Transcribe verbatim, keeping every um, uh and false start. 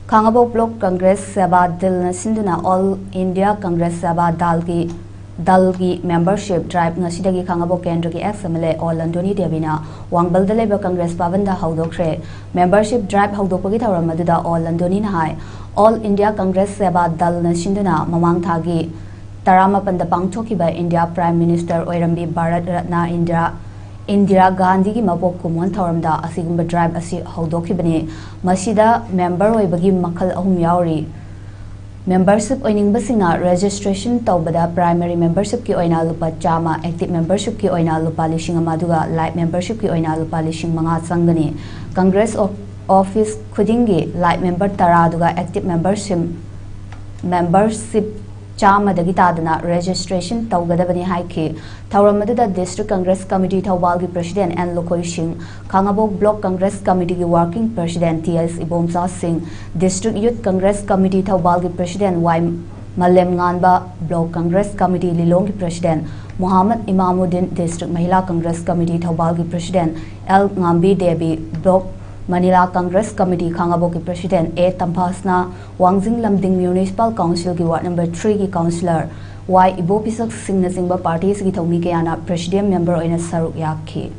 ꯈꯥꯉꯕꯣꯛ block Congress Seva ꯗꯜꯅ ꯁꯤꯟꯗꯨꯅ all India Congress ꯁꯦꯕꯥ ꯗꯜꯒꯤ ꯗꯜꯒꯤ ꯃꯦꯝꯕꯔꯁꯤꯞ ꯗ꯭ꯔꯥꯏꯚ ꯉꯁꯤꯗꯒꯤ ꯈꯥꯉꯕꯣꯛ ꯀꯦꯟꯗ꯭ꯔꯒꯤ ꯑꯦꯛꯁ ꯑꯦꯝ ꯑꯦꯜ ꯑꯦ ꯑꯣ ꯂꯟꯗꯣꯅꯤ ꯗꯦꯕꯤꯅ ꯋꯥꯡꯕꯜꯗ ꯂꯩꯕ ꯀꯪꯒ꯭ꯔꯦꯁ ꯚꯕꯟꯗ ꯍꯧꯗꯣꯛꯈ꯭ꯔꯦ꯫ ꯃꯦꯝꯕꯔꯁꯤꯞ ꯗ꯭ꯔꯥꯏꯚ ꯍꯧꯗꯣꯛꯄꯒꯤ ꯊꯧꯔꯝ ꯑꯗꯨꯗ ꯑꯣ ꯂꯟꯗꯣꯅꯤꯅ ꯍꯥꯏ, ꯑꯣꯜ ꯏꯟꯗꯤꯌꯥ ꯀꯪꯒ꯭ꯔꯦꯁ ꯁꯦꯕꯥ ꯗꯜꯅ ꯁꯤꯟꯗꯨꯅ ꯃꯃꯥꯡ ꯊꯥꯒꯤ ꯇꯔꯥꯃꯥꯄꯟꯗ ꯄꯥꯡꯊꯣꯛꯈꯤꯕ ꯏꯟꯗꯤꯌꯥ ꯄ꯭ꯔꯥꯏꯝ ꯃꯤꯅꯤꯁꯇꯔ ꯑꯣꯏꯔꯝꯕꯤ ꯚꯥꯔꯠ ꯔꯠꯅ ꯏꯟꯗꯤꯔꯥ ꯏꯟꯗꯤꯔꯥ ꯒꯥꯟꯙꯤꯒꯤ ꯃꯄꯣꯛ ꯀꯨꯝꯑꯣꯟ ꯊꯧꯔꯝꯗ ꯑꯁꯤꯒꯨꯝꯕ ꯗ꯭ꯔꯥꯏꯚ ꯑꯁꯤ ꯍꯧꯗꯣꯛꯈꯤꯕꯅꯤ꯫ ꯃꯁꯤꯗ ꯃꯦꯝꯕꯔ ꯑꯣꯏꯕꯒꯤ ꯃꯈꯜ ꯑꯍꯨꯝ ꯌꯥꯎꯔꯤ꯫ ꯃꯦꯝꯕꯔꯁꯤꯞ ꯑꯣꯏꯅꯤꯡꯕꯁꯤꯡꯅ ꯔꯦꯖꯤꯁꯇ꯭ꯔꯦꯁꯟ ꯇꯧꯕꯗ ꯄ꯭ꯔꯥꯏꯃꯔꯤ ꯃꯦꯝꯕꯔꯁꯤꯞꯀꯤ ꯑꯣꯏꯅ ꯂꯨꯄꯥ ꯆꯥꯝꯃ, ꯑꯦꯛꯇꯤꯚ ꯃꯦꯝꯕꯔꯁꯤꯞꯀꯤ ꯑꯣꯏꯅ ꯂꯨꯄꯥ ꯂꯤꯁꯤꯡ ꯑꯃ, ꯑꯗꯨꯒ ꯂꯥꯏꯐ ꯃꯦꯝꯕꯔꯁꯤꯞꯀꯤ ꯑꯣꯏꯅ ꯂꯨꯄꯥ ꯂꯤꯁꯤꯡ ꯃꯉꯥ ꯆꯪꯒꯅꯤ꯫ ꯀꯪꯒ꯭ꯔꯦꯁ ꯑꯣꯐ-, ꯑꯣꯐꯤꯁ ꯈꯨꯗꯤꯡꯒꯤ ꯂꯥꯏꯐ ꯃꯦꯝꯕꯔ ꯇꯔꯥ, ꯑꯗꯨꯒ ꯑꯦꯛꯇꯤꯚ ꯃꯦꯝꯕꯔꯁꯤꯞ, ꯃꯦꯝꯕꯔꯁꯤꯞ ꯆꯥꯝꯃꯗꯒꯤ ꯇꯥꯗꯅ ꯔꯦꯖꯤꯁꯇ꯭ꯔꯦꯁꯟ ꯇꯧꯒꯗꯕꯅꯤ ꯍꯥꯏꯈꯤ꯫ ꯊꯧꯔꯝ ꯑꯗꯨꯗ ꯗꯤꯁꯇ꯭ꯔꯤꯛ ꯀꯪꯒ꯭ꯔꯦꯁ ꯀꯃꯤꯇꯤ ꯊꯧꯕꯥꯜꯒꯤ president N Lukhoi Singh, Khangabok block Congress ꯀꯃꯤꯇꯤꯒꯤ working president T S Ibomcha Singh, district youth Congress committee ꯊꯧꯕꯥꯜꯒꯤ president Y Malemnganba, block Congress committee ꯂꯤꯂꯣꯡꯒꯤ president Muhammad Imamuddin, district Mahila Congress committee ꯊꯧꯕꯥꯜꯒꯤ president L Ngambi Devi, block ꯃꯅꯤꯂꯥ ꯀꯪꯒ꯭ꯔꯦꯁ ꯀꯃꯤꯇꯤ ꯈꯥꯉꯕꯣꯛꯀꯤ president A Tamphasana, Wangjing Lamding municipal ꯀꯥꯎꯟꯁꯤꯜꯒꯤ ward number ꯊ꯭ꯔꯤꯒꯤ councillor Y Ibopishak ꯁꯤꯡꯅꯆꯤꯡꯕ party ꯑꯁꯤꯒꯤ ꯊꯧꯃꯤ ꯀꯌꯥꯅ ꯄ꯭ꯔꯦꯁꯤꯗꯤꯌꯝ ꯃꯦꯝꯕꯔ ꯑꯣꯏꯅ ꯁꯔꯨꯛ ꯌꯥꯈꯤ꯫